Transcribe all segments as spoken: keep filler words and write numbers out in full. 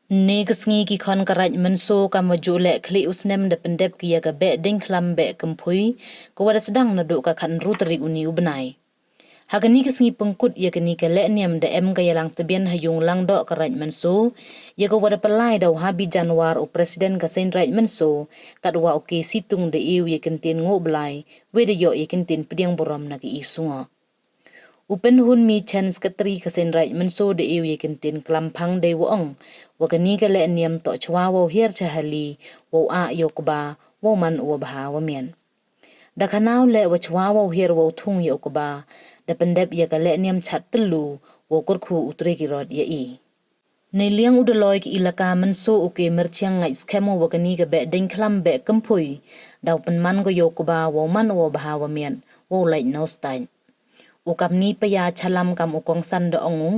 Ynne ka sngi ki khon ka Raij Mynso kam wa ju leh khlieh u snem da pyndep ki ya ka Behdieñkhlam Behkynphui, ka wa da sdang naduh ka khatynru tarik uni u bnai. Ha kani ka sngi pynkut ya kani ka lehniam da em ka yalang tbian ha yung Langdoh ka Raij Mynso, ya ka wa da pynlai da u Habi Janwar, u President ka Seiñ Raij Mynso, katwa u K. Situng da e u ya i kyntien ngooh blai, wei da yoh ya i kyntien pdiang burom na ka i sngoh. U Pynhunmi Chen, Secretary ka Seiñ Raij Mynso, da e u ya i kyntien klam phang, dei wa ong wa kani ka lehniam toh chwa wow hiar cha hali, wow ah ya u kba, wow man u wa bha wa miat. Da khana u leh wa chwa wow hiar wow thung ya u kba, da pyndep ya ka lehniam chat tyllu, wow kyrkhu u tre ki rot ya i. Neiliang u Daloi ki Elaka Mynso, u K. Myrchiang, ngait skhem u wa kani ka Behdieñkhlam Behkynphui daw pynman ko ya u kba wow man u wa bha wa miat, wow lait na u stait. U Kamni Paya Chalam kam u kongsan da ong u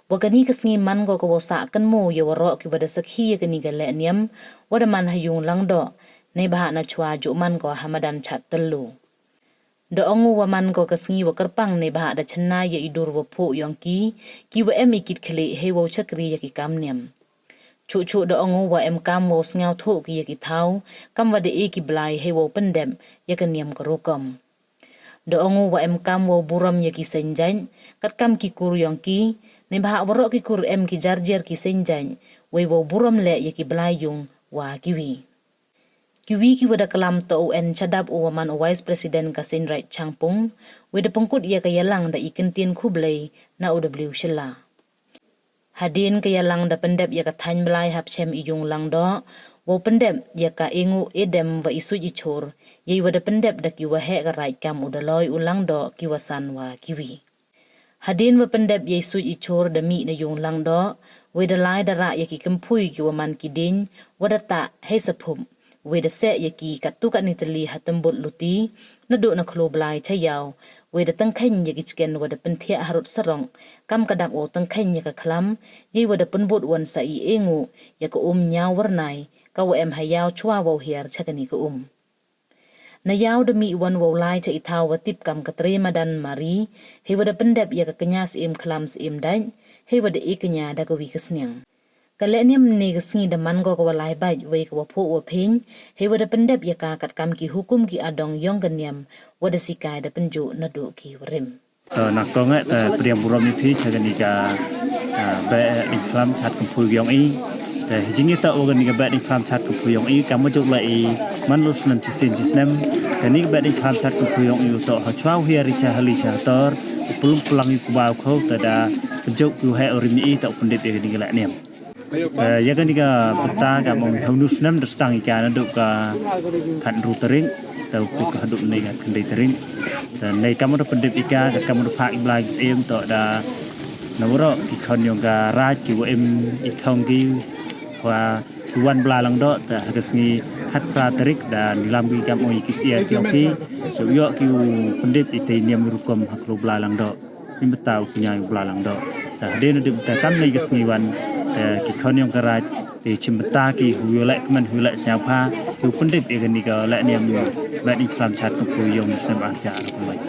wa kani ka sngi man ko ka wow sah kynmaw ya waroh ki wa da sakhi ya kani ka lehniam wa da man ha yung Langdoh, neibhah na chwa ju man ko ha madan chat tyllu. Da ong u wa man ko ka sngi wa kyrpang neibhah da chynna ya i dur wa phuh yong ki, ki wa em i kit khlieh hei wow chakri ya ki kam niam. Chuh chuh da ong u wa em kam wow sngewthuh ki ya ki thaw kam wa da e ki blai hei wow pyndep ya ka niam ka rukom. Da ong u wa em kam wow burom ya ki seiñ jait, kat kam ki kur yong ki, neibhah waroh ki kur em ki jar jar ki seiñ jait, wei wow burom leh ya ki blai yung wa ki wi. Ki wi ki wa da klam toh u N. Chadap, u wa man u Vice President ka Seiñ Raij Changpung, wei da pynkut ya ka yalang da i kyntien khublei na u W. Shylla. Hadien ka yalang da pyndep ya ka thaiñ blai hapchem i yung Langdoh, wow pyndep ya ka e ngooh e dem wa i suit i chor, ya i wa da pyndep da ki wa heh ka raij kam u Daloi, u Langdoh, ki wa san wa ki wi. Hadien wa pyndep ya i suit i chor da mih na yung Langdoh, wei da lai da rah ya ki kymphui ki wa man ki dieñ, wa da tah hei saphup, wei da seh ya ki katto katni tylli ha tymbut luti, naduh na khloo blai cha yaw, wei da tyngkheiñ ya ki chken wa da pynthiah harud sarong, kam ka dak wow tyngkheiñ ya ka khlam, ya i wa da pynbud wan sa i e ngooh ya ka um Ñiaw Wyrnai, ka wa em ha yaw chwa wow hiar cha kani ka um. Na yaw da mih wan wow lai cha i thaw wa tip kam ka Tre Madan Mari, hei wa da pyndep ya ka kñia syiem khlam syiem dait, hei wa da e kñia da ka wi ka sniang. Ka lehniam ynne ka sngi da man ko ka wa lai bait, wei ka wa phuh wa phiñ, hei wa da pyndep ya ka kat kam ki hukum ki adong yong ka niam, wa da sikai da pynjuh naduh ki wa rim. To na kong eh, te pdiang burom i phi cha kani ka, ah, Behdieñkhlam Chatkynphui yong i. Te hi jingitoh wa kani ka Behdieñkhlam Chatkynphui yong i, kam wa juk leh i man la u snem chisien chisnem. Kani ka Behdieñkhlam Chatkynphui yong i u toh ha chwa u hiar i cha hali cha hator, u pynlung pynlang i u kba u khaw, te da pynjuh ki u heh u rim i, toh pyndep ya kani ka lehniam. Eh, ya kani ka bynta ka mong ha u nu snem da sdang i ka naduh ka khatynru tarik, te u kut ka haduh ynne ka khyndai tarik. Te ynne kam da pyndep i ka, kam da phah i blai ki syiem, toh da na waroh ki khon yong ka raij ki wa im i thong ki wa ki wan bla Langdoh, te ha ka sngi khatphra tarik da nilam ki kam ong i ki syiar ki ong ki, te u yoh ki u pyndep i te i niam i rukom ha khloo bla Langdoh. Ni bynta u kñia u bla Langdoh. Te hadien u dip te kam nei ka sngi wan, te ki khon yong ka raij, te chim bynta ki hu yoh leh kmen hu yoh leh sñiawbha, ki u pyndep ya kani ka lehniam Behdieñkhlam Chatkynphui yong u snem ar hajar arphaw lai.